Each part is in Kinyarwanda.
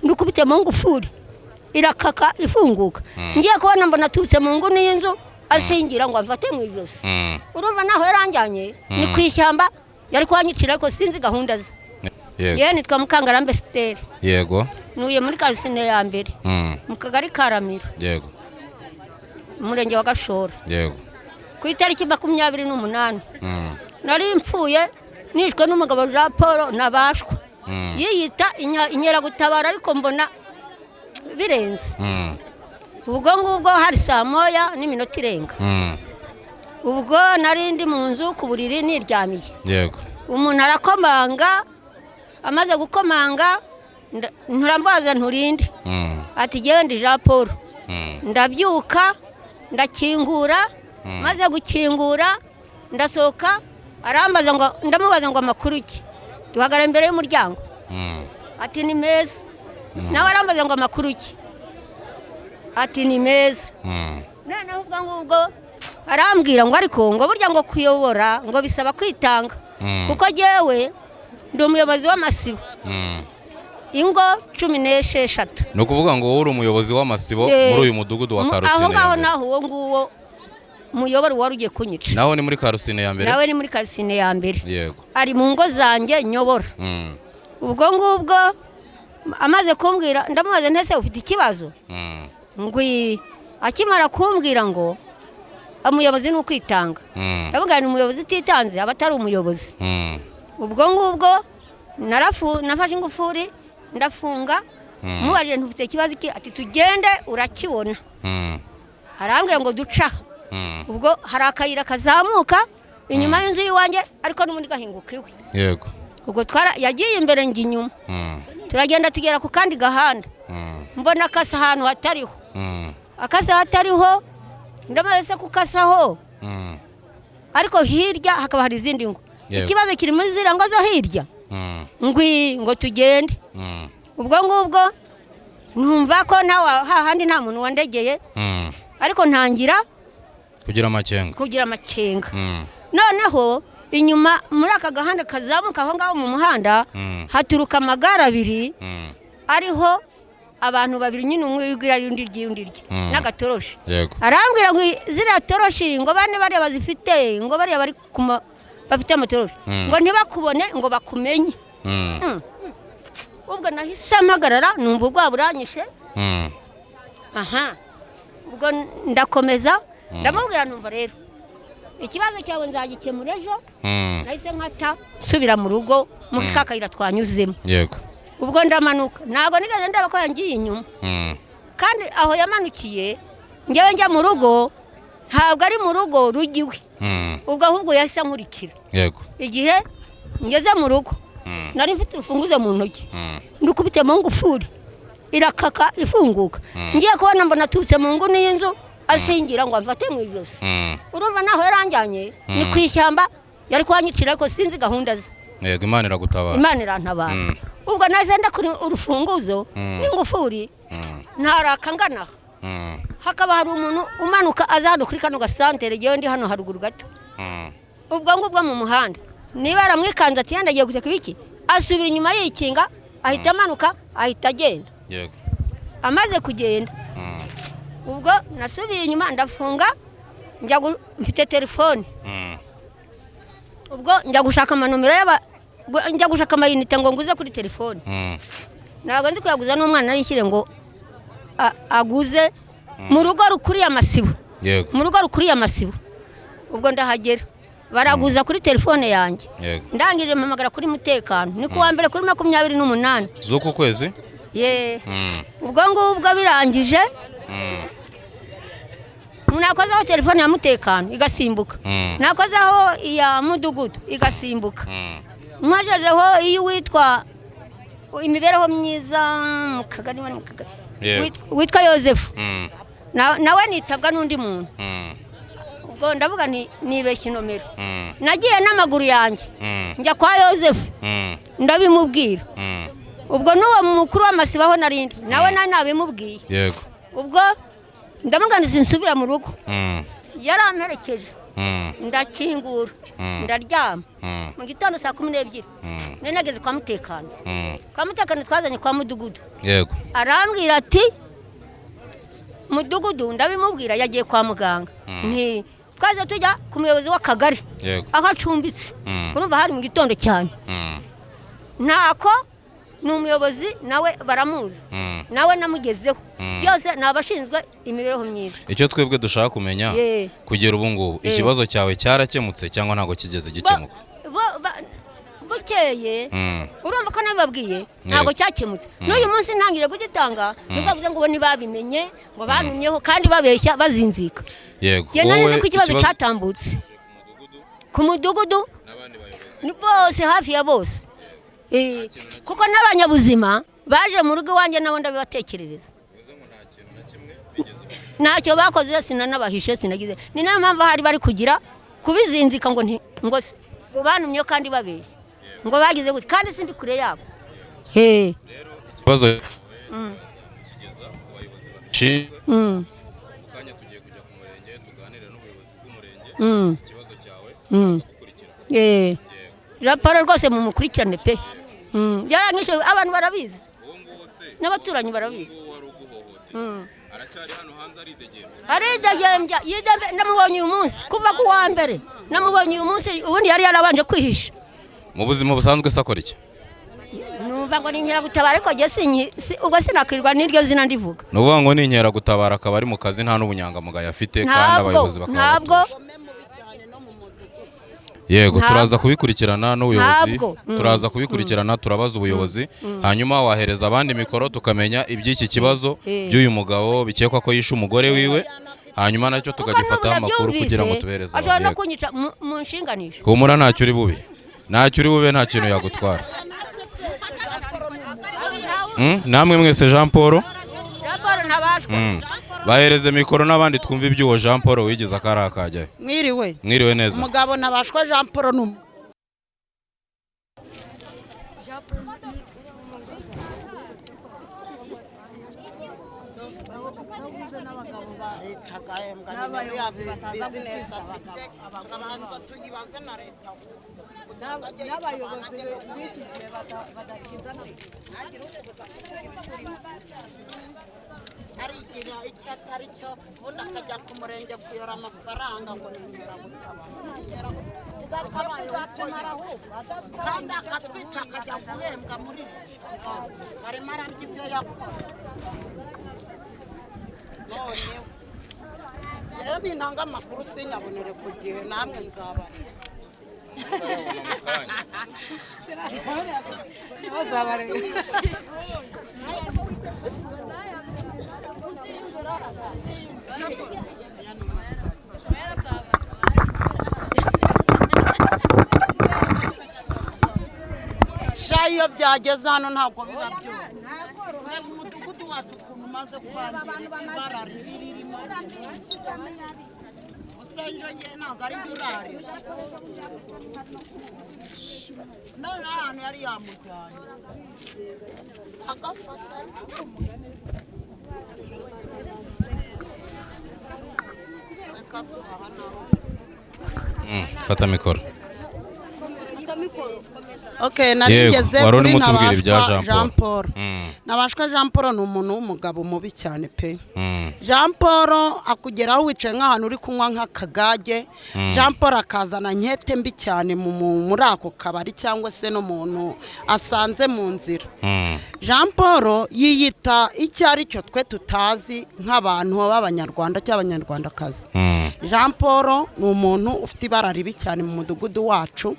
Ndukubitemo ngufuri irakaka ifunguka. Ngiye kubona mbona aturutse mu nguni y'inzu asingira ngo amfate mu ijosi. Urumva naho yaranjyanye ni ku ishyamba, yari kuhanyicira, ariko sinzi gahunda ze. Yewe, nitwa Mukangarambe Siteri. Ntuye muri Karusine ya mbere, mu kagari ka Ramiro, umurenge wa Gashora. Ku itariki 28 nari mpfuye, nishwe n'umugabo Jean Paul Nabashwa. Yiyita inkeragutabara, ariko mbona birenze. Ubwo ngubwo hari saa moya n'iminota irenga. Ubwo nari ndi mu nzu ku buriri niryamiye. Umuntu arakomanga. Amaze gukomanga, nturambaza nturinde. Ati: "Genda Jean Paul." Ndabyuka, ndakingura. Maze gukingura ndasohoka. Arambaza ngo, ndamubaza ngo: "Amakuru ki?" Duhagarara imbere y'umuryango. Ati: "Ni meza." Nawe arambaza ngo: "Amakuru ki?" Ati: "Ni meza." Noneho ubwo ngubwo arambwira ngo: "Ariko ngo burya ngo kuyobora ngo bisaba kwitanga, kuko jyewe ndi umuyobozi w'amasibo, ingo 16." Ni ukuvuga ngo wowe uri umuyobozi w'amasibo muri uyu mudugudu wa Karusine Aho ya ngaho mbere. Naho uwo nguwo muyobora wari ugiye kunyica. Naho ni muri Karusine ya mbere? Nawe ni muri Karusine ya mbere. Ari mu ngo zanjye nyobora. Ubwo ngubwo amaze kumbwira, ndamubaza ntese: "Ufite ikibazo?" Ngwi akimara kumbwira ngo umuyobozi ni ukwitanga, ndavuga ni umuyobozi utitanze aba atari umuyobozi. Ubwo ngubwo nafashe ingufuri ndafunga. Mubajije ntufite ikibazo ki? Ati: "Tugende urakibona." Arambwira ngo duca. Ubwo hari akayira kazamuka inyuma y'inzu y'iwanjye, ariko n'ubundi gahinguka iwe. Ubwo twara yagiye imbere, njya inyuma. Turagenda tugera ku kandi gahanda. Mbona akasa ahantu hatariho. Akasa hatariho, ndamaze se kukasaho, ariko hirya hakaba hari izindi ngo. Ikibazo kiri muri ziriya ngo zo hirya. Ngwi ngo tugende. Ubwo ngubwo numva ko ntawe hahandi, nta muntu wandegeye, ariko ntangira kugira amakenga. Kugira amakenga. Noneho inyuma muri aka gahanda kazamuka aho ngaho mu muhanda, haturuka amagare abiri ariho abantu babiri nyine, umwe wibwira undi rye, undi rye, n'agatoroshi. Arambwira ngo ziriya toroshi ngo bane bariya bazifite, ngo bariya bari kuma bafite amatoroshi, ngo ntibakubone ngo bakumenye. Ubwo nahise mpagarara, numva ubwoba buranyishe. Aha ubwo ndakomeza ndamubwira, numva rero ikibazo cyawe nzagikemura ejo. Nahise nkata nsubira mu rugo muri ka kayira twanyuzemo. Ubwo ndamanuka, ntabwo nigeze ndeba ko yangiye inyuma. Kandi aho yamanukiye ngewe njya mu rugo, ntabwo ari mu rugo rujya iwe. Ubwo ahubwo yahise ankurikira. Igihe ngeze mu rugo, nari mfite urufunguzo mu ntoki. Ndukubitemo ngufuri irakaka ifunguka. Ngiye kubona mbona aturutse mu nguni y'inzu asingira ngo amfate mu ijosi. Urumva naho yaranjyanye ni ku ishyamba, yari kuhanyicira, ariko sinzi gahunda ze. Yego, Imana iragutabara. Imana irantabara. Ubwo nahise ndakura urufunguzo n'ingufuri, ntaraka ngana aha. Hakaba hari umuntu umanuka aza hano kuri kano gasantere, ngewe ndi hano haruguru gato. Ubwo ngubwo mu muhanda niba yaramwikanze ati yenda agiye guteka ibiki, asubira inyuma yikinga, ahita amanuka, ahita agenda. Amaze kugenda, ubwo nasubiye inyuma ndafunga, njya mfite telefone. Ubwo njya gushaka amanomero njya gushaka amayinite ngo nguze kuri telefone. Ntabwo nzi kuyaguza, n'umwana narishyire ngo aguze mu rugo rukuriye amasibo. Mu rugo rukuriye amasibo. Ubwo ndahagera, baraguza kuri telefone yanjye. Ndangije mpamagara kuri mutekano, ni ku wa mbere kuri 28 z'uku kwezi. Ye. Ubwo ngubwo birangije, nakozeho telefone ya mutekano igasimbuka, nakozeho iya mudugudu igasimbuka, nkojejeho iyo uwitwa imibereho myiza mu kagari, mu kagari, witwa Yosefu, nawe nitabwa n'undi muntu. Ubwo ndavuga nti nibeshye inomero. Nagiye n'amaguru yanjye, njya kwa Yosefu, ndabimubwira. Ubwo n'uwo mukuru w'amasibo aho narindi nawe nari nabimubwiye. Ubwo ndamubwira nti sinsubira mu rugo. Yaramperekeje. Ndakingura, ndaryama. Mu gitondo saa 12 nari nageze kwa Mutekano. Kwa Mutekano twazanye kwa mudugudu. Arambwira ati mudugudu, ndabimubwira, yagiye kwa muganga. Nti twaze tujya ku muyobozi w'akagari aho acumbitse. Urumva hari mu gitondo cyane. Ntako ni umuyobozi, nawe baramuzi, nawe namugezeho. Byose ni abashinzwe imibereho myiza. Icyo twebwe dushaka kumenya kugera ubu ngubu, ikibazo cyawe cyarakemutse cyangwa ntabwo kigeze gikemuka? Bukeye, urumva ko nabibabwiye, ntabwo cyakemutse. N'uyu munsi ntangire kugitanga, nibwo bavuze ngo bo ntibabimenye, ngo banumyeho kandi babeshya bazinzika. Njye nari nzi ko ikibazo cyatambutse ku mudugudu ni bose, hafi ya bose. Kuko n'abanyabuzima baje mu rugo iwanjye nabo ndabibatekerereza, ntacyo bakoze, sinanabahishe, sinagize. Ni nayo mpamvu hari bari kugira kubizinzika ngo ngo banumyeho kandi babeshya ngo bagize gutya, kandi sindi kure yabo. Ikibazo kigeza ku bayobozi babishinzwe. Mu kanya tugiye kujya ku murenge tuganire n'ubuyobozi bw'umurenge. Ikibazo cyawe gukurikira. Raporo rwose mumukurikirane pe. Yaranyishe, abantu barabizi, n'abaturanyi barabizi. Uwo wari uguhohotera aracyari hano hanze aridegembya? Aridegembya, yidembe. Namubonye uyu munsi, kuva ku wa mbere namubonye uyu munsi, ubundi yari yarabanje kwihisha. Mu buzima busanzwe se akora iki? Numva ngo ni inkeragutabara, ariko njye ubwo sinakwirirwa n'iryo zina ndivuga. Ni ukuvuga ngo ni inkeragutabara, akaba ari mu kazi nta n'ubunyangamugayo afite, kandi Ntabwo, abayobozi bakaba ntabwo. batuje. Yego. Ntabwo. Turaza kubikurikirana n'ubuyobozi. Ntabwo. Turaza kubikurikirana, turabaza ubuyobozi, hanyuma wahereza abandi mikoro tukamenya iby'iki kibazo by'uyu mugabo bikekwa ko yishe umugore wiwe, hanyuma nacyo Kuko tukagifataho n'ubu amakuru kugira ngo yabyumvise, tubereze ashobora no abantu. kunyica mu nshinganisho. Humura, ntacyo uri bube, ntacyo uri bube, nta kintu yagutwara. Namwe mwese Jean Paul. Raporo ntabashwa. Bahereze mikoro n'abandi twumve iby'uwo Jean Paul wigize akari akajyayo. Mwiriwe. Mwiriwe neza. Umugabo Ntabashwa Jean Paul ni N'abayobozi bataza gukiza abagabo. Tuyibaze na leta. N'abayobozi b'iki gihe badakiza. Arigira icyo atari cyo, ubundi akajya ku murenge kuyora amafaranga ngo ni inkeragutabara kandi akatwica, akajya guhembwa muri leta, arimo ararya ibyo yakora. Noneho rero nintanga amakuru sinyabonere ku gihe, namwe nzabarira. Sha, iyo byageze hano ntabwo biba byoroshye. Reba umudugudu wacu ukuntu umaze kwangirika, ibara ribi ririmo. Usenje nge ntabwo ari byo urarira. None ahantu yari yamujyanye agafata. Seka aha naho. Fata mikoro. Okay, nari Yego, ngeze wari kuri urimo utubwira ibya Ntabashwa Jean Paul. Jean Paul. Ntabashwa Jean Paul ni umuntu w'umugabo mubi cyane pe. Jean Paul akugeraho wicaye nk'ahantu uri kunywa nk'akagage, Jean Paul akazana nkete mbi cyane muri ako kabari cyangwa se n'umuntu asanze mu nzira. Jean Paul yiyita icyo ari cyo twe tutazi nk'abantu b'Abanyarwanda cyangwa Abanyarwandakazi. Jean Paul ni umuntu ufite ibara ribi cyane mu mudugudu wacu.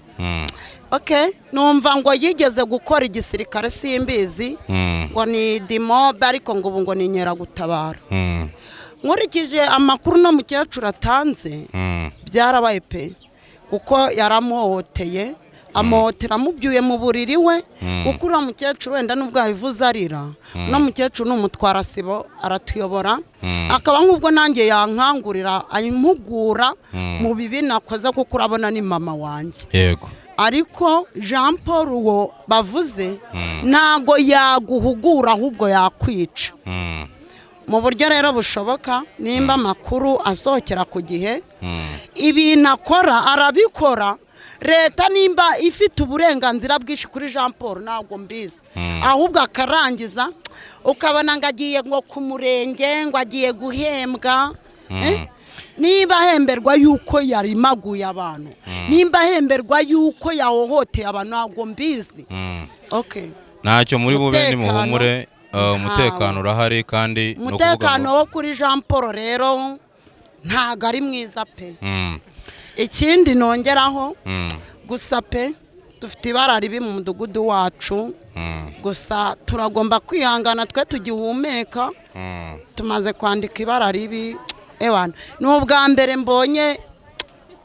Okay, numva ngo yigeze gukora igisirikare, simbizi, ngo ni dimobe, ariko ngo ubu ngo ni inkeragutabara. Nkurikije amakuru no mukecuru atanze, byarabaye pe, kuko yaramuhohoteye, amuhotera amubyuye mu buriri we, kuko uriya mukecuru wenda nubwo yabivuze arira, uno mukecuru ni umutwarasibo, aratuyobora, akaba nk'ubwo nanjye yankangurira, ampugura mu bibi nakoze, kuko urabona ni mama wanjye. Ariko Jean Paul uwo bavuze ntago yaguhugura, ahubwo yakwica. Mu buryo rero bushoboka, nimba amakuru asohokera ku gihe, ibintu akora arabikora. Leta nimba ifite uburenganzira bwinshi kuri Jean Paul ntabwo mbizi, ahubwo akarangiza ukabona ngo agiye ngo ku murenge, ngo agiye guhembwa. Niba ahemberwa yuko yarimaguye abantu, nimba ahemberwa yuko yahohoteye abantu, ntabwo mbizi. Okay, ntacyo muri bube nimuhumure, umutekano urahari. Kandi umutekano wo kuri Jean Paul rero ntago ari mwiza pe. Ikindi nongeraho gusa pe, dufite ibara ribi mu mudugudu wacu, gusa turagomba kwihangana twe tugihumeka. Tumaze kwandika ibara ribi. Ewana, ni ubwa mbere mbonye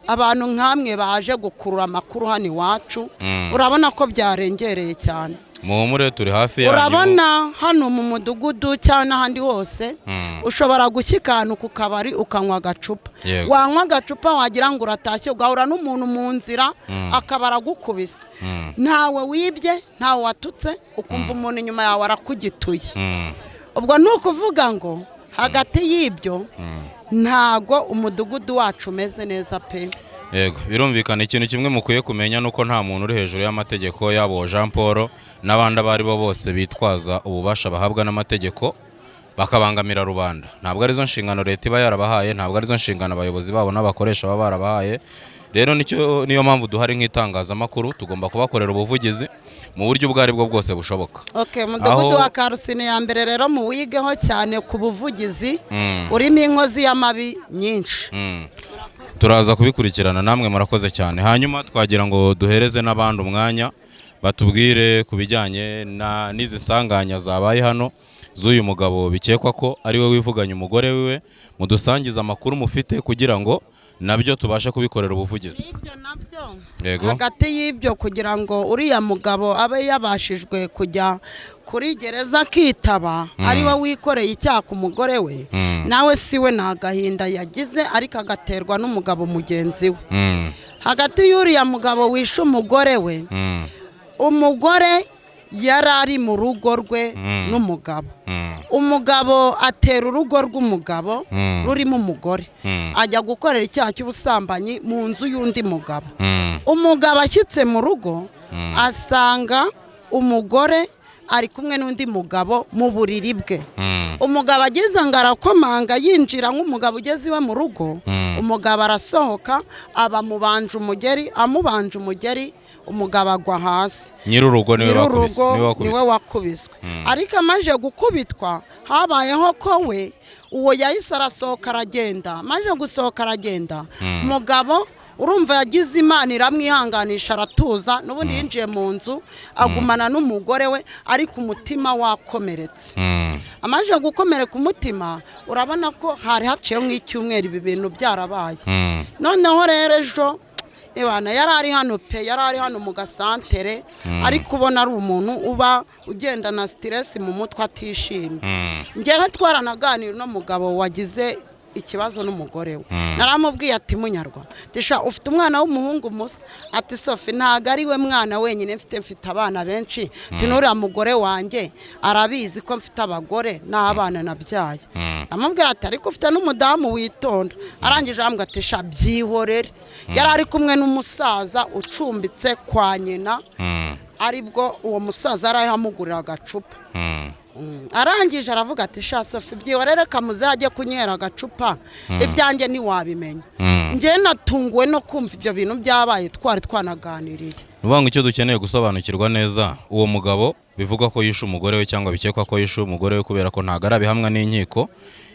abantu nkamwe baje gukurura amakuru hano iwacu. Urabona ko byarengereye cyane. Muhumure, turi hafi yanyu. Urabona hano mu mudugudu cyangwa n'ahandi hose, ushobora gushyika ahantu ku kabari ukanywa agacupa, wanywa agacupa wagira ngo uratashye, ugahura n'umuntu mu nzira akaba aragukubise. Ntawe wibye, ntawe watutse, ukumva umuntu inyuma yawe arakugituye. Ubwo ni ukuvuga ngo hagati y'ibyo ntago umudugudu wacu umeze neza pe. Yego, birumvikana. Ikintu kimwe mukwiye kumenya nuko nta muntu uri hejuru y'amategeko, yabo Jean Paul n'abandi abo ari bo bose bitwaza ububasha bahabwa n'amategeko bakabangamira rubanda. Ntabwo arizo nshingano leta iba yarabahaye, ntabwo arizo nshingano abayobozi babo n'abakoresha baba barabahaye. Rero niyo mpamvu duhari nk'itangazamakuru, tugomba kubakorera ubuvugizi mu buryo ubwo aribwo bwose bushoboka. Okay, mudugudu wa Karusine ya mbere rero muwigeho cyane ku buvugizi, urimo inkozi y'amabi nyinshi. Turaza kubikurikirana, namwe murakoze cyane. Hanyuma twagira ngo duhereze n'abandi umwanya batubwire ku bijyanye n'izi nsanganya zabaye hano z'uyu mugabo bikekwa ko ari we wivuganye umugore wiwe. Mudusangize amakuru mufite kugira ngo nabyo tubashe kubikorera ubuvugizi. Yego, hagati y'ibyo kugira ngo uriya mugabo abe yabashijwe kujya kuri gereza akitaba, ari we wikoreye icyaha ku mugore we, nawe si we, nta gahinda yagize, ariko agaterwa n'umugabo mugenzi we. Hagati y'uriya mugabo wishe umugore we, umugore yari ari mu rugo rwe n'umugabo. Umugabo atera urugo rw'umugabo rurimo umugore, ajya gukorera icyaha cy'ubusambanyi mu nzu y'undi mugabo. Umugabo ashyitse mu rugo asanga umugore ari kumwe n'undi mugabo mu buriri bwe. Umugabo ageze ngo arakomanga, yinjira nk'umugabo ugeze iwe mu rugo. Umugabo arasohoka, aba amubanje umugeri, amubanje umugeri, umugabo agwa hasi. Nyir'urugo niwe wakubiswe. Ariko amaze gukubitwa habayeho ko we uwo yahise arasohoka aragenda. Amaze gusohoka aragenda, umugabo urumva yagize Imana iramwihanganisha aratuza, n'ubundi yinjiye mu nzu agumana n'umugore we, ariko umutima wakomeretse. Amaze gukomereka umutima, urabona ko hari haciye nk'icyumweru ibi bintu byarabaye. Noneho rero ejo Ewana yari ari hano pe, yari ari hano mu gasantere, ariko ubona ari umuntu uba ugenda na stress mu mutwe atishimye. Ngewe twaranaganira no mugabo wagize ikibazo n'umugore we, naramubwiye ati munyarwa tisha ufite umwana w'umuhungu musa, ati Sofi ntago ari we mwana wenyine mfite abana benshi, ati nuriya mugore wanjye arabizi ko mfite abagore n'abana nabyaye. Amubwira ati ariko ufite n'umudamu witonda. Arangije arambwira ati sha byihorere. Yari ari kumwe n'umusaza ucumbitse kwa nyina, aribwo uwo musaza yari amugurira agacupa. Arangije aravuga ati sha Sofi byihorere kamuze ajye kunyera agacupa, ibyanjye ntiwabimenya. Njye natunguwe no kumva ibyo bintu byabaye, twari twanaganiriye. Nuvuga icyo dukeneye gusobanukirwa neza, uwo mugabo bivugwa ko yishe umugore we cyangwa bikekwa ko yishe umugore we, kubera ko ntago arabihamwa n'inkiko.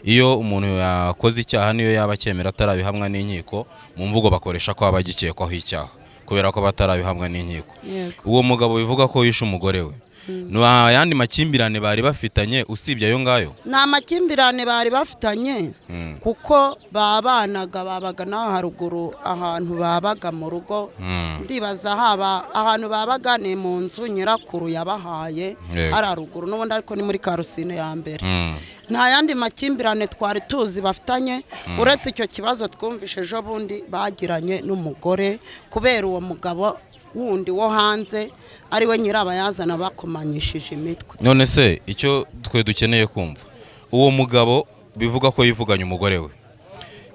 Iyo umuntu yakoze icyaha niyo yaba acyemera atarabihamwa n'inkiko, mu mvugo bakoresha ko aba agikekwaho icyaha kubera ko batarabihamwa n'inkiko. Uwo mugabo bivuga ko yishe umugore we, nta yandi makimbirane bari bafitanye usibye ayo ngayo? Nta makimbirane bari bafitanye, kuko babanaga, babaga n'aho haruguru ahantu babaga mu rugo. Ndibaza haba ahantu babaga ni mu nzu nyirakuru yabahaye ari haruguru n'ubundi, ariko ni muri Karusine ya mbere. Nta yandi makimbirane twari tuzi bafitanye uretse icyo kibazo twumvishe ejo bundi bagiranye n'umugore, kubera uwo mugabo wundi wo hanze ari we nyirabayazana bakomanyishije imitwe. None se icyo twe dukeneye kumva, Uwo mugabo bivuga ko yivuganye umugore we,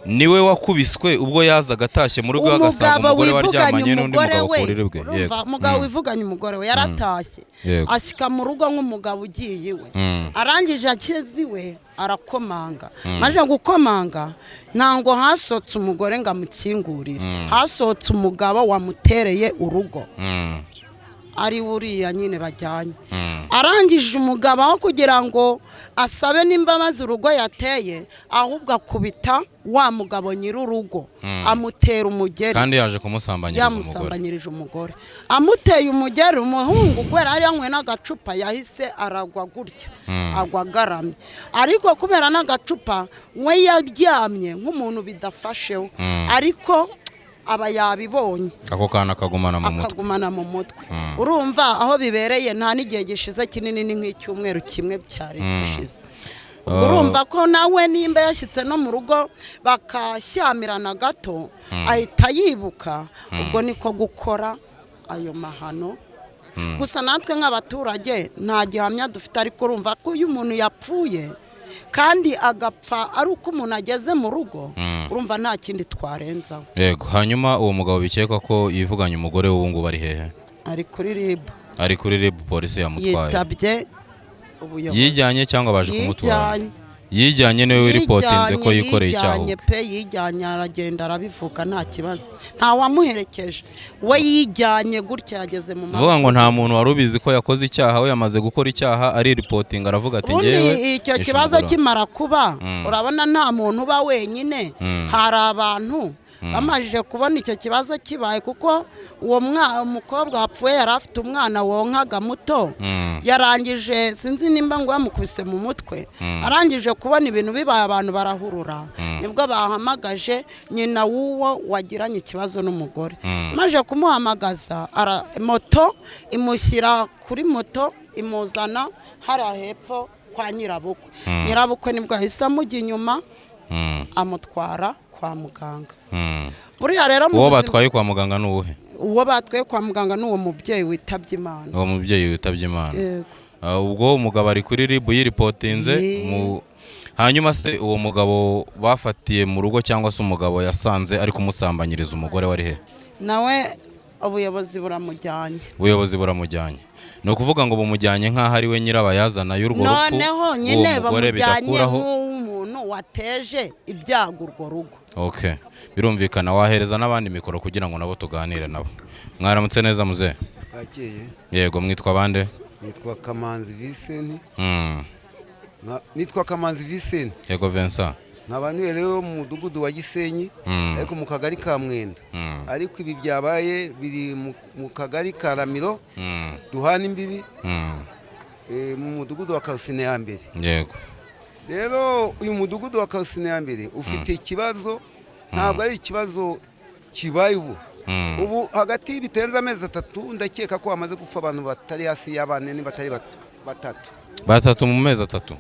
niwe wakubiswe ubwo yazaga atashye mu rugo agasanga umugore we aryamanye n'undi mugabo ku buriri bwe. Umugabo wivuganye umugore we yaratashye ashyika mu rugo nk'umugabo ugiye iwe, arangije akeze iwe arakomanga, maze gukomanga ntango hasohotse umugore ngo amukingurire, hasohotse umugabo wamutereye urugo ari uriya nyine bajyanye. Arangije umugabo aho kugira ngo asabe n'imbabazi urugo yateye, ahubwo akubita wa mugabo nyir'urugo, amutera umugeri, kandi yaje kumusambanyiriza umugore, yamusambanyirije umugore, amuteye umugeri. Umuhungu kubera yari yanyweye n'agacupa yahise aragwa gutya, agwa agaramye, ariko kubera n'agacupa we yaryamye nk'umuntu bidafasheho, ariko aba yabibonye ako kana akagumana mu mutwe, akagumana mu mutwe. Urumva aho bibereye nta n'igihe gishize kinini, ni nk'icyumweru kimwe cyari gishize. Urumva ko nawe nimba yashyitse no mu rugo bakashyamirana gato ahita yibuka, ubwo niko gukora ayo mahano. Gusa natwe nk'abaturage nta gihamya dufite, ariko urumva ko iyo umuntu yapfuye kandi agapfa ari uko umuntu ageze mu rugo, urumva nta kindi twarenzaho. Yego. Hanyuma uwo mugabo bikekwa ko yivuganye umugore w'ubu ngubu ari hehe? Ari kuri RIB. Ari kuri RIB, polisi yamutwaye. Yitabye ubuyobozi. Yijyanye cyangwa baje kumutwara? Yijyanye niwe wiripotinze ko yikoreye icyaha. Yijyanye pe, yijyanye aragenda arabivuga nta kibazo, nta wamuherekeje, we yijyanye gutya yageze mu maboko. Vuga ngo nta muntu wari ubizi ko yakoze icyaha, we yamaze gukora icyaha ari ripotinga aravuga ati ngewe. Icyo kibazo kimara kuba urabona nta muntu uba wenyine, hari abantu bamajije kubona icyo kibazo kibaye, kuko uwo mukobwa wapfuye yari afite umwana wonkaga muto, yarangije sinzi nimba ngo yamukubise mu mutwe, arangije kubona ibintu bibaye abantu barahurura, nibwo bahamagaje nyina w'uwo wagiranye ikibazo n'umugore. Maje kumuhamagaza moto imushyira kuri moto imuzana hariya hepfo kwa nyirabukwe. Nyirabukwe nibwo ahise amujya inyuma amutwara kwa muganga. Buriya rero uwo batwaye kwa muganga ni uwuhe? Uwo batwaye kwa muganga ni uwo mubyeyi witabye Imana. Uwo mubyeyi witabye Imana. Ubwo umugabo ari kuri RIB yiripotinze. Hanyuma se uwo mugabo bafatiye mu rugo cyangwa se umugabo yasanze ari kumusambanyiriza umugore wari he? Nawe ubuyobozi buramujyanye. Ubuyobozi buramujyanye. Ni ukuvuga ngo bumujyanye nk'aho ari we nyirabayazana y'urwo rupfu. Noneho nyine bamujyanye nk'umuntu wateje ibyago urwo rugo. Okay, birumvikana. Wahereza n'abandi mikoro kugira ngo nabo tuganire nabo. Mwaramutse neza muze? Bakeye. Yego, mwitwa bande? Nitwa Kamanzi Vincent. Nitwa Kamanzi Vincent. Yego Vincent. Nkaba rero mu mudugudu wa Gisenyi ariko mu kagari ka Mwenda. Ariko ibi byabaye biri mu kagari ka Ramiro duhana imbibi mu mudugudu wa Karusine ya mbere. Yego. Rero uyu mudugudu wa Karusine ya mbere ufite ikibazo, ntabwo ari ikibazo kibaye ubu. Ubu hagati y'ibitenze amezi 3 ndakeka ko hamaze gupfa abantu batari hasi y'abane ni batari batatu. Batatu mu mezi 3.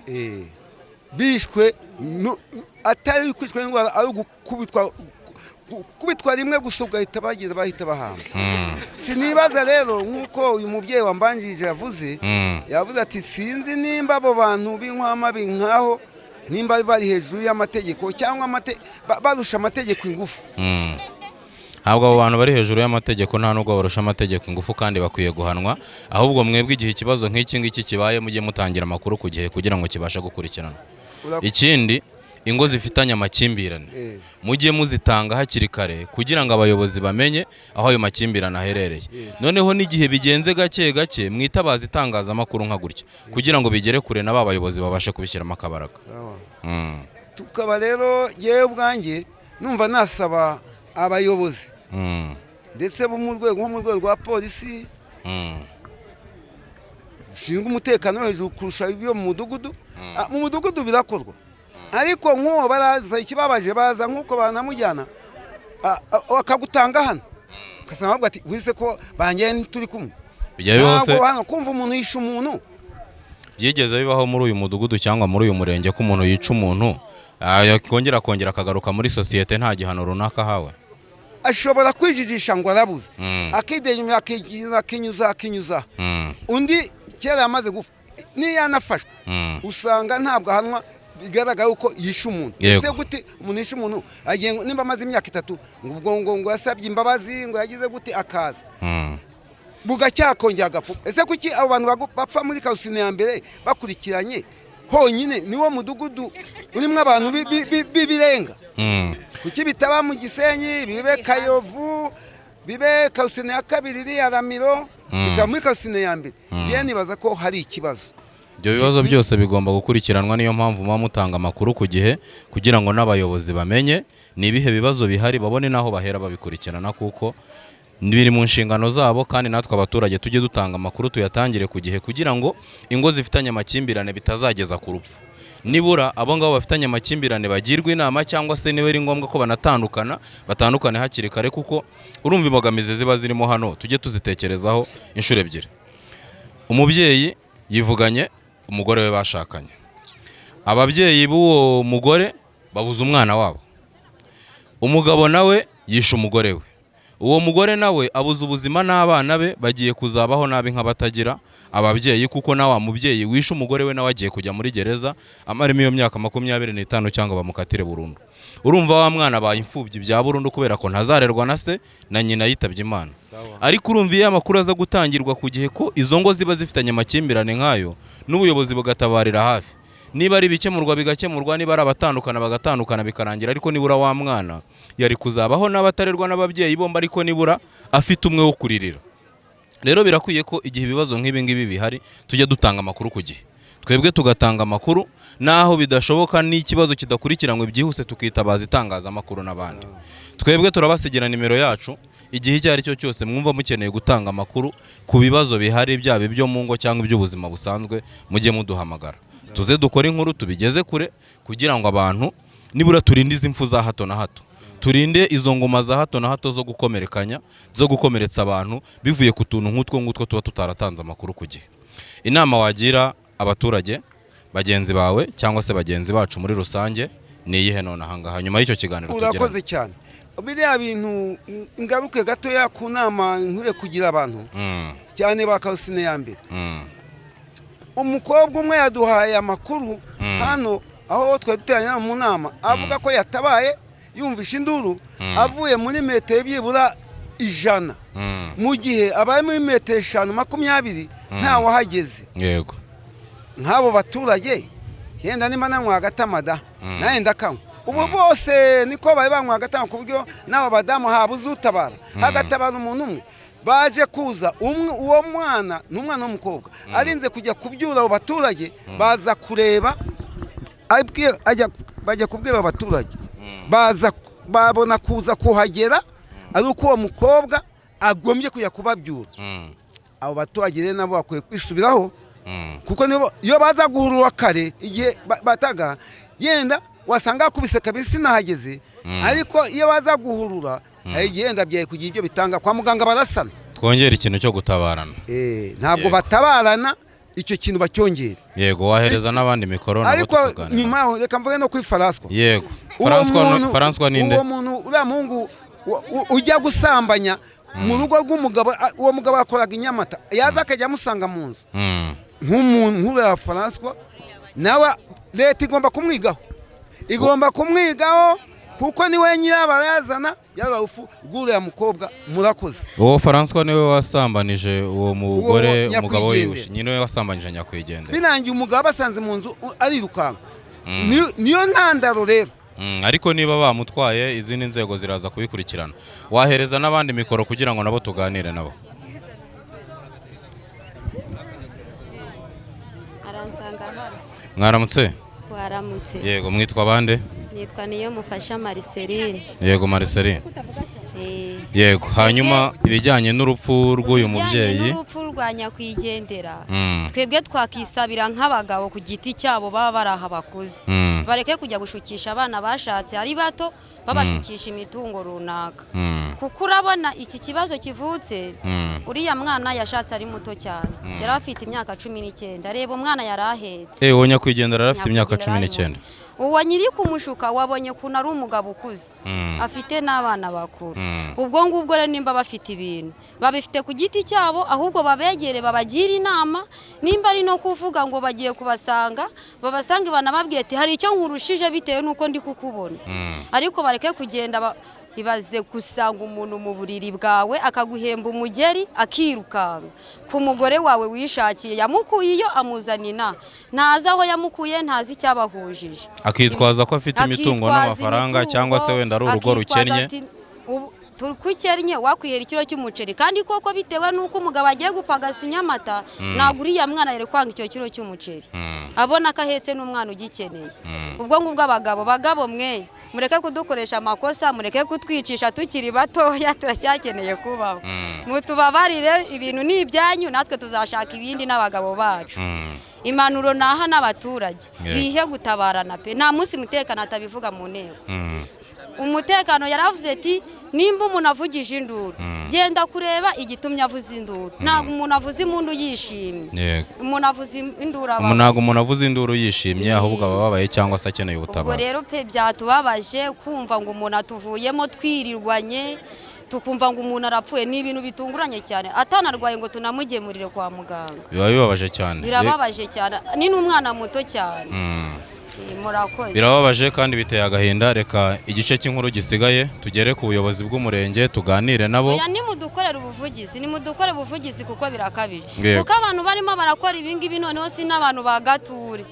Bishwe atari kwicwa n'indwara, ari gukubitwa rimwe gusa ugahita bagira bahita bahamba. Sinibaza rero nk'uko uyu mubyeyi wambanjirije yavuze, yavuze ati sinzi nimba abo bantu b'inkwama binkaho nimba bari hejuru y'amategeko cyangwa barusha amategeko ingufu. Ntabwo abo bantu bari hejuru y'amategeko, nta nubwo barusha amategeko ingufu kandi bakwiye guhanwa. Ahubwo mwebwe igihe ikibazo nk'iki ngiki kibaye mujye mutangira amakuru ku gihe kugira ngo kibashe gukurikirana. Ikindi, ingo zifitanye amakimbirane mujye muzitanga hakiri kare kugira ngo abayobozi bamenye aho ayo makimbirane aherereye. Noneho n'igihe bigenze gake gake mwitabaza itangazamakuru nka gutya kugira ngo bigere kure na ba bayobozi babashe kubishyiramo akabaraga. Tukaba rero yewe ubwanjye numva nasaba abayobozi ndetse bo mu rwego nko mu rwego rwa polisi zishinzwe umutekano hejuru kurusha ibyo mu mudugudu. Mu mudugudu birakorwa, ariko nk'uwo baraza ikibabaje baza nk'uko banamujyana akagutanga hano ugasanga bavuga ati wise ko banjye turi kumwe. Ntabwo hano kumva umuntu yishe umuntu. Byigeze bibaho muri uyu mudugudu cyangwa muri uyu murenge ko umuntu yica umuntu yakongera kongera akagaruka muri sosiyete nta gihano runaka ahawe? Ashobora kwijijisha ngo arabuze, akidenya akinyuza akinyuza. Undi kera yamaze gupfa niyo yanafashwe usanga ntabwo ahanwa Bigaragara uko yishe umuntu. Ese gute umuntu yishe umuntu agiye nimba amaze imyaka 3 ngo ngo ngo yasabye imbabazi ngo yagize gute akaza bugacyakongera agapfa? Ese kuki abo bantu bapfa muri kausine ya mbere bakurikiranye honyine? Niwo mudugudu urimo abantu bibirenga. Kuki bitaba mu Gisenyi, bibe Kayovu, bibe kausine ya kabiri iri Ramiro, bikaba muri kausine ya mbere? Ye nibaza ko hari ikibazo. Ibyo bibazo byose bigomba gukurikiranwa, niyo mpamvu muba mutanga amakuru ku gihe kugira ngo n'abayobozi bamenye ni ibihe bibazo bihari, babone naho bahera babikurikirana, kuko biri mu nshingano zabo. Kandi natwe abaturage tujye dutanga amakuru, tuyatangire ku gihe kugira ngo ingo zifitanye amakimbirane bitazageza ku rupfu. Nibura abo ngabo bafitanye amakimbirane bagirwe inama, cyangwa se niba ari ngombwa ko banatandukana batandukane hakiri kare, kuko urumva imbogamizi ziba zirimo hano tujye tuzitekerezaho inshuro ebyiri. Umubyeyi yivuganye umugore we bashakanye, ababyeyi b'uwo mugore babuze umwana wabo, umugabo nawe yishe umugore we, uwo mugore nawe abuze ubuzima n'abana be bagiye kuzabaho nabi nk'abatagira ababyeyi, kuko na wa mubyeyi wishe umugore we nawe agiye kujya muri gereza amarimo iyo myaka 25 cyangwa bamukatire burundu. Urumva wa mwana abaye imfubyi bya burundu kubera ko ntazarerwa na se na nyina yitabye Imana. Ariko urumva iyo amakuru aza gutangirwa ku gihe ko izo ngo ziba zifitanye amakimbirane nk'ayo, n'ubuyobozi bugatabarira hafi, niba ari ibikemurwa bigakemurwa, niba ari abatandukana bagatandukana bikarangira, ariko nibura wa mwana yari kuzabaho n'abatarerwa n'ababyeyi bombi, ariko nibura afite umwe wo kuririra. Rero birakwiye ko igihe ibibazo nk'ibi ngibi bihari tujya dutanga amakuru ku gihe, twebwe tugatanga amakuru, naho bidashoboka n'ikibazo kidakurikiranywe byihuse tukitabaza itangazamakuru n'abandi. Twebwe turabasigira nimero yacu igihe icyo ari cyo cyose mwumva mukeneye gutanga amakuru ku bibazo bihari, byaba ibyo mu ngo cyangwa iby'ubuzima busanzwe, mujye muduhamagara tuze dukore inkuru tubigeze kure, kugira ngo abantu nibura turinde izi mfu za hato na hato, turinde izo ngoma za hato na hato zo gukomerekanya, zo gukomeretsa abantu bivuye ku tuntu nk'utwo ngutwo tuba tutaratanze amakuru ku gihe. Inama wagira abaturage bagenzi bawe cyangwa se bagenzi bacu muri rusange ni iyihe none ahangaha nyuma y'icyo kiganiro tugiranye? Urakoze cyane. Biriya bintu ingaruke gatoya ku nama nkure kugira abantu cyane ba kausine ya mbere. Umukobwa umwe yaduhaye amakuru hano aho twari duteranye mu nama, avuga ko yatabaye yumvisha induru avuye muri metero byibura 100, mu gihe abaye muri metero 5 20 ntawe ahageze. Yego, nk'abo baturage yenda nimba nanywa agatamada naye ndakanywa, ubu bose niko bari banywa agatama, ku buryo n'abo badamu habuze utabara, hagatabara umuntu umwe. Baje kuza umwe, uwo mwana ni umwana w'umukobwa arinze kujya kubyura abo baturage, baza kureba, bajya kubwira abo baturage, baza babona kuza kuhagera ari uko uwo mukobwa agombye kujya kubabyura. Abo baturage rero nabo bakwiye kwisubiraho, kuko nibo iyo baza guhurura kare igihe bataga yenda wasanga akubise kabiri sinahageze, ariko iyo baza guhurura hari igihe yenda byaye kugira ibyo bitanga kwa muganga barasana. Twongera ikintu cyo gutabarana. Ntabwo batabarana, icyo kintu bacyongera. Yego, wahereza n'abandi mikoro nabo tukaganira. Ariko nyuma reka mvuge no kuri François. Yego, François ninde? Uwo muntu uriya muhungu ujya gusambanya mu rugo rw'umugabo, uwo mugabo yakoraga inyamata, yaza akajya amusanga mu nzu. Nk'umuntu nk'uriya François nawe leta igomba kumwigaho, igomba kumwigaho kuko niwe nyirabayazana yaba ufu rw'uriya mukobwa. Murakoze. Uwo François niwe wasambanije uwo mugore, umugabo we nyine wasambanije nyakwigendera, binangiye umugabo basanze mu nzu arirukanka. Niyo ntandaro rero. Ariko niba bamutwaye izindi nzego ziraza kubikurikirana. Wahereza n'abandi mikoro kugira ngo nabo tuganire nabo. Mwaramutse? Waramutse. Yego, mwitwa bande? Nitwa niyo mufasha Marceline. Yego Marceline. Yego, hanyuma ibijyanye n'urupfu rw'uyu mubyeyi, n'urupfu rwa nyakwigendera, twebwe twakisabira nk'abagabo ku giti cyabo baba baraha bakuze, bareke kujya gushukisha abana bashatse ari bato, babashukisha imitungo runaka, kuko urabona iki kibazo kivutse, uriya mwana yashatse ari muto cyane, yari afite imyaka 19, reba umwana yari ahetse. Uwo nyakwigendera yari afite imyaka 19. Uwo nyiri kumushuka wabonye ukuntu ari umugabo ukuze, afite n'abana bakuru. Ubwo ngubwo rero nimba bafite ibintu babifite ku giti cyabo, ahubwo babegere babagire inama. Nimba ari no kuvuga ngo bagiye kubasanga, babasange banababwiye ati hari icyo nkurushije bitewe n'uko ndi kukubona. Ariko bareke kugenda ibaze gusanga umuntu mu buriri bwawe akaguhemba umugeri akirukanka ku mugore wawe wishakiye, yamukuye iyo amuzana inaha, ntazi aho yamukuye, ntazi icyabahujije, akitwaza ko afite imitungo n'amafaranga, cyangwa se wenda ari urugo rukennye. Tukukennye wakwihera ikiro cy'umuceri, kandi koko bitewe n'uko umugabo agiye gupagasa inyamata, ntabwo uriya mwana yari kwanga icyo kiro cy'umuceri, abona ko ahetse n'umwana ugikeneye. Ubwo ngubwo abagabo, bagabo mwe mureke kudukoresha amakosa, mureke kutwicisha tukiri batoya, turacyakeneye kubaho. Mutubabarire, ibintu ni ibyanyu, natwe tuzashaka ibindi n'abagabo bacu. Impanuro naha n'abaturage, bihe gutabarana pe. Nta munsi mutekano atabivuga mu nteko. Umutekano yaravuze ati nimba umuntu avugije induru, genda kureba igitumye avuza induru. Ntabwo umuntu avuza impundu yishimye, umuntu avuza induru ntabwo umuntu avuza induru yishimye, ahubwo aba ababaye cyangwa se akeneye ubutabazi. Ubwo rero pe byatubabaje kumva ngo umuntu atuvuyemo twirirwanye, tukumva ngo umuntu arapfuye, ni ibintu bitunguranye cyane, atanarwaye ngo tunamugemurire kwa muganga. Biba bibabaje cyane, birababaje cyane, ni n'umwana muto cyane. Murakoze. Birababaje kandi biteye agahinda. Reka igice cy'inkuru gisigaye tugere ku buyobozi bw'umurenge tuganire nabo. Oya, nimudukorere ubuvugizi, nimudukorere ubuvugizi kuko birakabije. Kuko abantu barimo barakora ibi ngibi noneho si n'abantu bagature,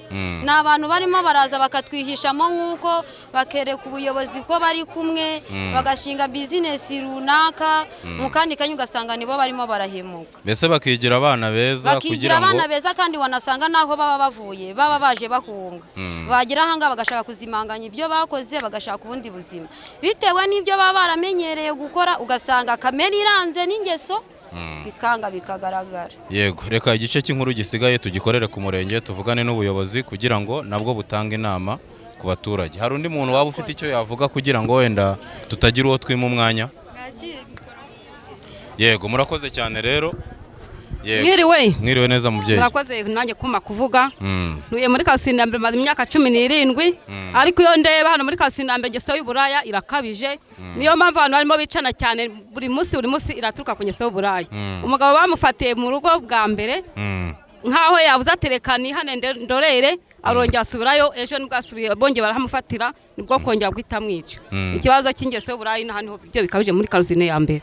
ni abantu barimo baraza bakatwihishamo nk'uko bakereka ubuyobozi ko bari kumwe, bagashinga bizinesi runaka, mu kandi kanya ugasanga nibo barimo barahemuka. Mbese bakigira abana beza, bakigira abana beza, kandi wanasanga naho baba bavuye baba baje bahunga. Bagira ahanga bagashaka kuzimanganya ibyo bakoze, bagashaka ubundi buzima bitewe n'ibyo baba baramenyereye gukora, ugasanga kamere iranze n'ingeso bikanga bikagaragara. Yego, reka igice cy'inkuru gisigaye tugikorere ku murenge, tuvugane n'ubuyobozi kugira ngo nabwo butange inama ku baturage. Hari undi muntu waba ufite icyo yavuga kugira ngo wenda tutagira uwo twima umwanya? Yego, murakoze cyane rero. Mwiriwe. Mwiriwe neza mubyeyi. Murakoze nanjye kuma kuvuga. Ntuye muri Kasinambe maze imyaka 17, ariko iyo ndeba hano muri Kasinambe ingeso y'uburaya irakabije. Niyo mpamvu abantu barimo bicana cyane buri munsi iraturuka ku ngeso y'uburaya. Umugabo bamufatiye mu rugo bwa mbere nkaho yavuze atereka nihane ndorere, arongera asubirayo, ejo nibwo asubiye bongeye barahamufatira, nibwo kongera guhita amwica. Ikibazo cy'ingeso y'uburaya hano byo bikabije muri Karusine ya mbere.